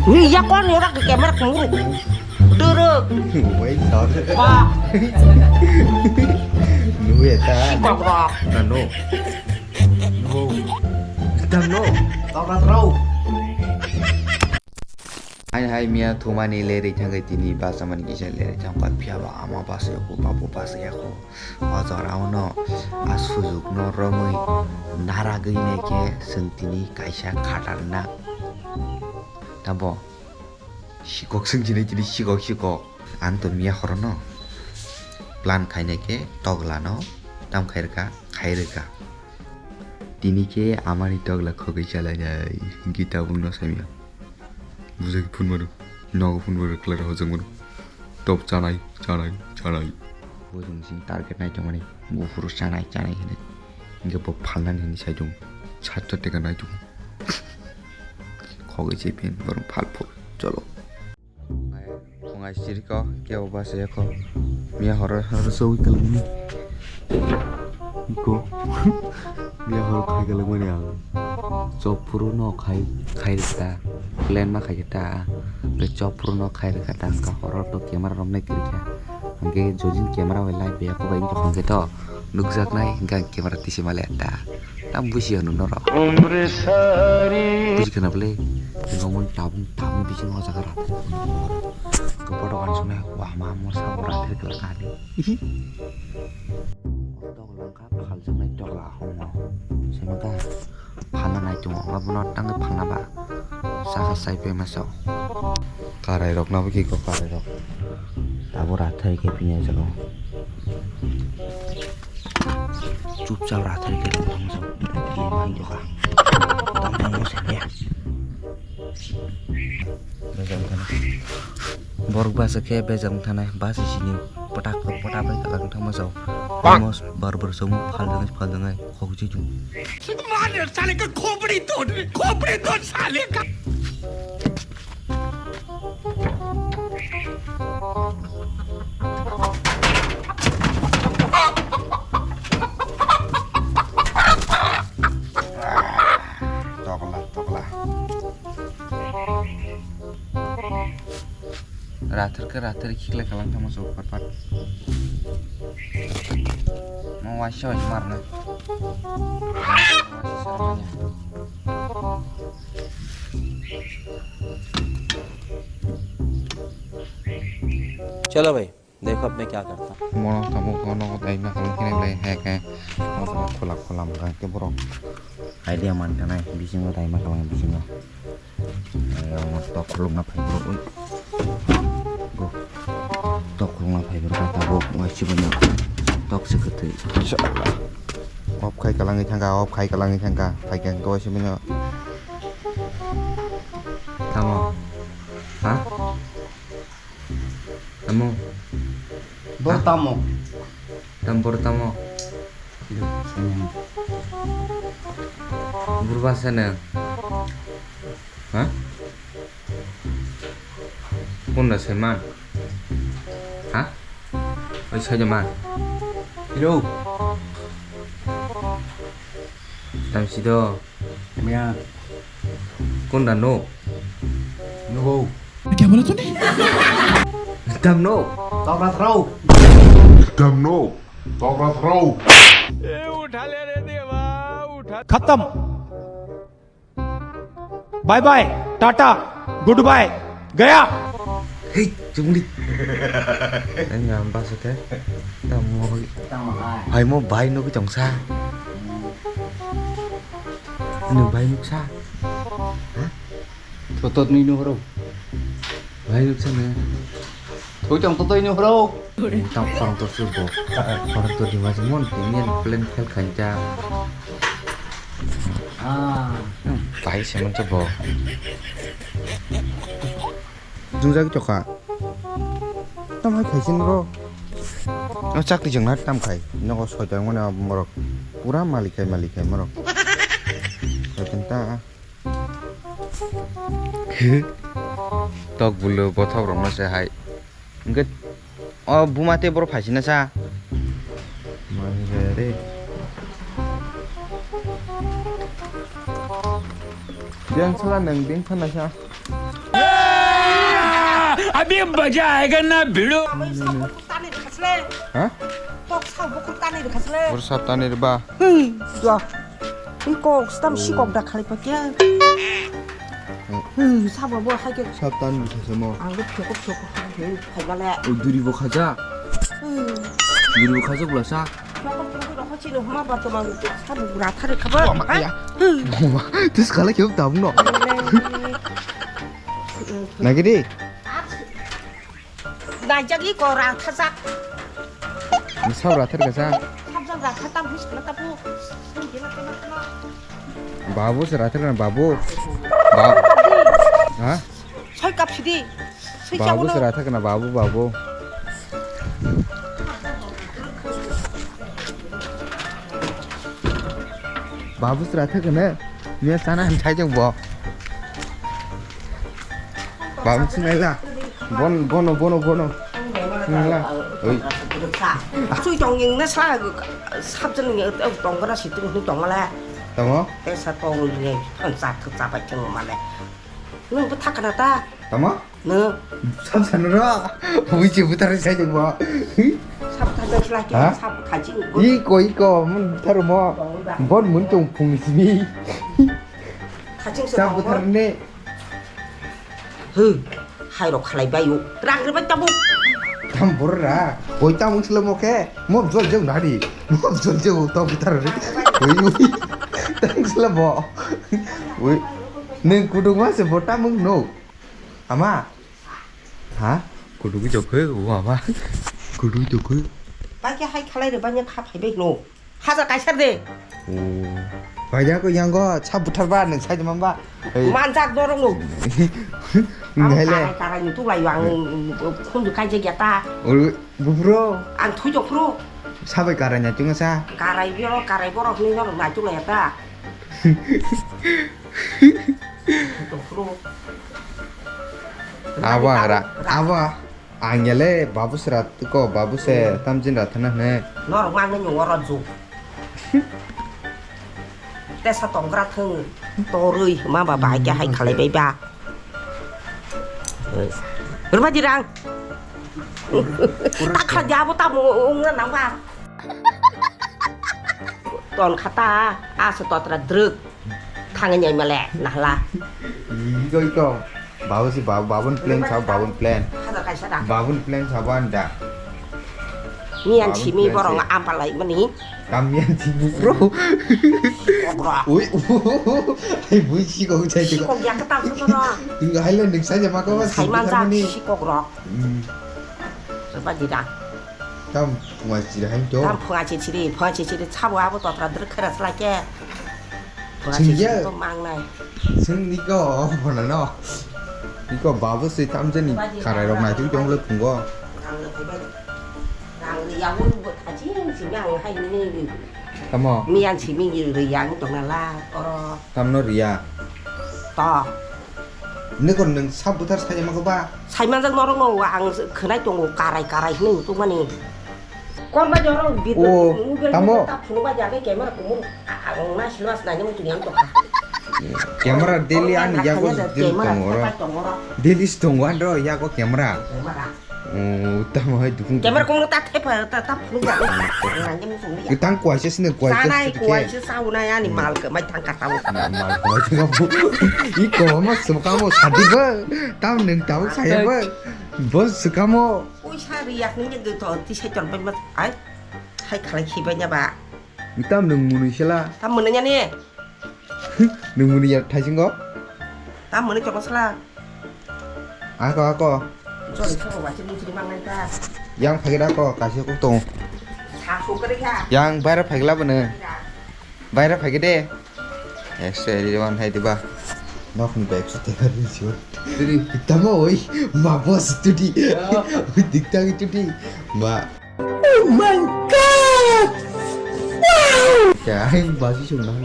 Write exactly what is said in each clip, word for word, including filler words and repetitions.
Wi, ya kon yorak di camera kumuru. Duruk. Wait, sorry. Ba. Nuwe ta. Sikok rok. Nano. Nubo. Damno. Tokra tro. Hai hai miya thumani lerwi thangwi tini basa mani kisa lerwi thangkha phiya ba ama basa yako babu basa yako. O jora o no a sujukno romwi naragwi naikhe chwng tini kaisa khatarna. Tamo sikok swng sinai tini sikok sikok. Ang to miya horono plan khainai khe toglano tam khairwkha khairwkha. Tini khe amani togla khogwi chalainai hinkhe tabukno saimya. Bujak phunmano, nogo phunmano, khlai rw hojak mano. Top chanai, chanai, chanai. Bo chwng sini target nai tongmani, buphuru chanai, chanai hinwi. Hinkhe bo phalnani hinwi sai tongo. Sat sat teka nai tongo. Khogwi se phin, borok phal phuru. Cholo. Phungai siriko, kebo basa yako. Miya horo, horo sowi kalmani. Iko. Miya horo khai kalmani ang. Chop phuru no khai, khai rikta. Plan ma khai ta. Be chop phuru no khai rikta. Ka horo to camera romnai kirikha. Hingke jojin camera bai live bai ako bai wngkha hingke to nukjaknai hingke ang camera tisi male ta. Tam busi hwnwi norok. Busi khna bwle. Hingke omo tabung tabung bisingo o jaga rw. Hingke photo kan sone wah ma mo sa ora thek la kani. Tok langkha phaljaknai tokla hongo. Sengkha. Phalna nai tongo, abono tangwi phalna ba. Saka sai phaima sao. Karai rok nabo kiko karai rok. Tabuk rathai khe phiya jago. Chupchap rathai khe tong sao. Tini mang joka. Tong tong mo se ya. Borok basa khe bejak wng thanai, basa sini pata pata bai kalang thangma jao. Almost bar bar somo phal dangai phal dangai khokjui jung. मार साले का खोपड़ी तोड़, खोपड़ी तोड़ साले का। Tokla, tokla. Rathar khe rathar khiklai khalang thangma sok pat pat. Mo waisa waisa marna. चलो भाई, देखो अब मैं क्या करता हूँ। Mono tamo kono dai ma kalang kene lai he ke. Mono khula khula ma kang ke borok. Idea man tanai bisingo dai ma kalang bisingo. Ai, omo tok khulukna phai bro, oi. Go. Tok khulukna phai bro, kata bo, wai sibanya. Tok se kwtwi. Inshallah. Off khai kalangwi thangkha, off khai kalangwi thangkha. Phai khe hwnkhe wai sibanya. Tamo? Ha? Tamo? Bo tamo? Tam bor tamo? Burba sana. Ha? Kunda seman? Ha? Oi saja man. Hello. Tam sido. Miya. Kunda no? Nugo. क्या बोला तूने? Tam no? Tokra thrau. Tam no? Tokra thrau. खत्म। Bye bye, tata, good bye, गया। Hei, chungdi. Nang yang bahasa ke? Tamo. Tamo hai. Hai mo bai no kitong sa. Nang bai nuk sa. Hah? Thotot nui no horo. Bai nuk sa na. Thoi tong totoi no horo. Tam korang to subo. Korang to di mas mon tinian plan fel kanja. Ah. Hmm, bai se mon to bo. Jung jagi to kha. Tam hai khai sin ro. O chakri jeng na tam khai. Nogo soi tong mane morok. Pura malik khai malik khai morok. Soi tong ta. Tok bulu bothok rok no se hai. Hingke o buma tei borok phaisina sa. Mani kaya re. Biang sala nang bing thana sa. अभी मजा आएगा ना भिड़ो। Tani khasle. Ha? Tok sa bukur tani khasle. Bor sap tani ba. Hmm, dua. Ini kok stam si kok dak khali pakai. Hmm, sabo bo hai ke. Sap tani bisa semua. Ang lut cukup cukup hai bale. Oh, duri bo khaja. Hmm. Duri bo khaja gula sa. Cukup cukup rokho chini huma ba to mang sabo gura thari khabar. Terus kala kyo tabno. Nagidi. Naijak iko rathajak. Sab rathar kasa. Sabjak rathar tam his kena tapu. Babu se rathar kana babu. Babu. Ha? Soi kap sidi. Soi babu se rathar kana babu babu. Babu se rathar kana. Nia sana han chai jang bo. Bam sinai la. Bon, bono, bono, bono. Sinai la. Oi. Sui tong yang na sa, sabjang yang tong kana situ ni tong la. Tamo? Tesa tong ni phan sa thu sa ba chang ma le. Nung bu thak na ta. Tamo? No. Sam san ro. Ui chi bu tar sai jang ba. Sab ta da la ki sab ta jing. Iko, iko, mun tar mo. Bon mun tong phung simi. Thaching se tongo. Buthar ne. Hw, hai rok khalai bai o. Rang rwbai tabuk. Tam borra. Oi tam wng sle mo khe. Mo jol jeng nari. Mo jol jeng to buthar re. Oi, oi. Tam sle mo. Oi. Neng kuduk ma se bo tam wng no. Ama. Ha? Kudu ki jokhe, o ama. Kudu ki jokhe. Ba khe hai khalai re, ba nya kha phai bai no. Hajar kaisar de. O. Ba ya ko yango, cha buthar ba, nang sai de man ba. Ei. Manjak dorong no. Ngai le. Ang karai karai ni tu lai yang, khunju kai je gya ta. O, bubro. Ang thui jok phro. Sabai karai nya chunga sa. Karai biro, karai borok ni nor na chunga ya ta. Abo ang ra, abo ang yale babu se rat ko, babu se tamjin rat na hne. Norok mang nung oro ju. Tesa tongkra thung torui ma ba bai ke hai khalai bai ba. Ruma jirang. Tak kha jabo tamo ung na nang ba. Ton khata asa totra druk. Thangwi nai male nahla. Iko iko. Babu si babu, babun plan sa, babun plan. Hada kaisa da. Babun plan sa ban da. Miyan simi borong ampalai mani. Kam miyan simi bro. Kokro. Ui. Hai bui si kok jai. Si kok yang ketam sono. Tinggal hai lo nik saja mako mas. Sai manjak si kokro. Hmm. Serba jida. Tam phunga chiri hai to. Tam phunga chiri, phunga chiri, sabo abo totra dr khera slai ke. Phunga chiri to mang nai. Sing niko phona no. Niko babu si tam jani karai rok nai tu jong le phungo. Rang le phai bai. Rang le yawo bo thajing si yang hai ni. Tamo. Miyan si mi ri yang tong na la oro. Tamno riya. To. Niko nung sab buthar sai mako ba? Sai manjak norok no ang khwnai tongo karai karai hinwi nutukmani. Korba jorok bidot mobile tamo? Ta phunukba jagwi camera kumung ang na silwas nai nung tuni ang tokha. Camera daily ani yago din tongo ro. Daily tongo andro yago camera. Camera. Oh, tamo hai dukung. Camera kumno ta thepa ta ta phunukba. Nangem sungya. Tang kuaisa sini kuaisa. Sanai kuaisa sauna yani mal ke mai thang kata. Mal kuaisa kamu. Iko mas kamu sadi ba. Tam neng tahu saya ba. Bos kamu. Ui sari yak ni de to ti sai ton pai mat ai. Hai khalai khibai nya ba. Tam neng munu sela. Tam munu nya ni. Nung muni ya thaisingo? Tam muni chokla sala. Ako, ako. Chori chokla wachi mung chiri mangai ta. Yang phagir ako, kasi kok tong. Sa su kari kha. Yang bayar phagila bana. Bayar phagi de. Extra ri wan hai diba. Nok ni bag su te kari siwa. Diri. Tamo oi, ma boss tudi. Dik tang tudi. Ma. Oh my God! Wow! Ya, aing basi sung nang.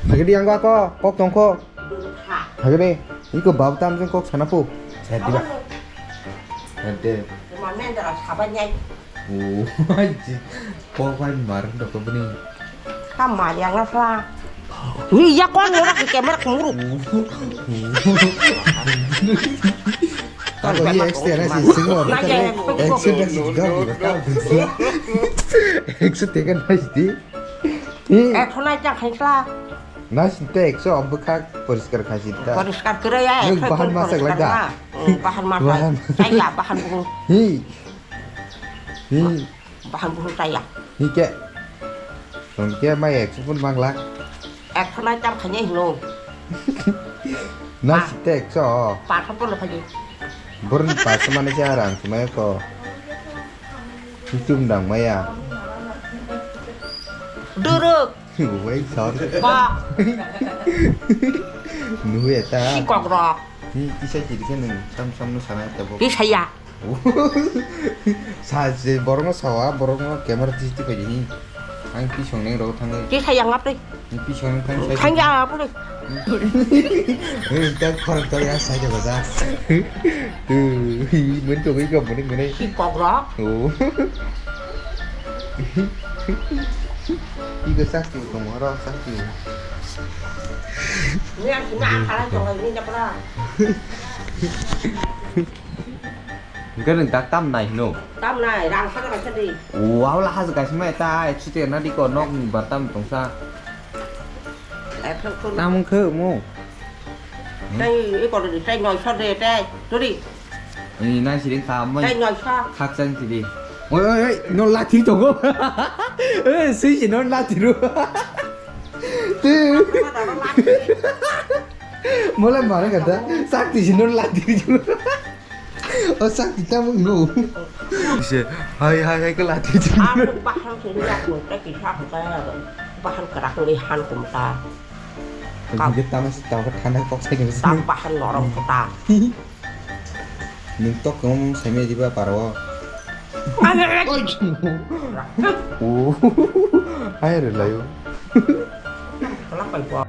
Hagidi yang ko, kok tongko. Hagidi, iko bab tam jeng kok sana pu. Saya tidak. Ada. Oh, anjing. Kok kan mar dok bini. Tam mar yang lah. Wi ya kon ngora ke camera kumuru. Ako iya extra nasi singo. Naya, extra nasi gam. Extra tekan nasi di. Eh, thona ja khaisla. Nasi te extra ambukha poriskar khasi ta. Poriskar kre ya. Nung bahan masak lagda. Bahan masak. Saya bahan bungo. Hi. Hi. Bahan buhur kaya. Hike. Tongke mai ekso pun mangla. Ekso nai tam khanya hino. Nasi te ekso. Patha pun khaji. Burun patha mana si arang sumai ko. Hitum dang maya. Duruk. Wai sor. Ba. Nuhu eta. Si kokrok. Ni kisa kiri ke nung sam sam nu sana tabo. Kisa ya. Sa je borokno sawa, borokno camera tisi twi phaidi hi. Ang pisong neng rok thangwi. Kisa yang apa? Ang pisong neng thang sai. Thang ya apa ni? Eh, tak khorok tak ya sai jago ja. Tu, hi, mun to ko muni muni. Si kokrok. Oh. Iko sakti ko moro sakti. Ni ang sini akala jong ni dapra. Hingke nwng dak tam nai hino? Tam nai, rang saka bai sadi. O, abla haja kaisa mai ta, chuti na di ko nok ni bar tam tongsa. Ekso kun. Tam wngkhe mo. Tai i ko di, tai noi sor de, tai. Turi. Ni nai siring ta mai. Tai noi sor. Khak chang sidi. Oi, oi, oi, no lati tongo. Eh, sui si no lati ru. Mola mare kata, sakti si no lati ru. O sakti ta mung no. Se, hai, hai, hai, ke lati ru. Aku bahan sini aku tak kisah bukan. Bahan kerak ni han kumta. Kau. Kita masih tahu ke tanah kok saya nggak sih. Tambahan lorong kota. Nung tok kong saimai diba paro. Oi. Oh. Hai re layo. Kelak pai po.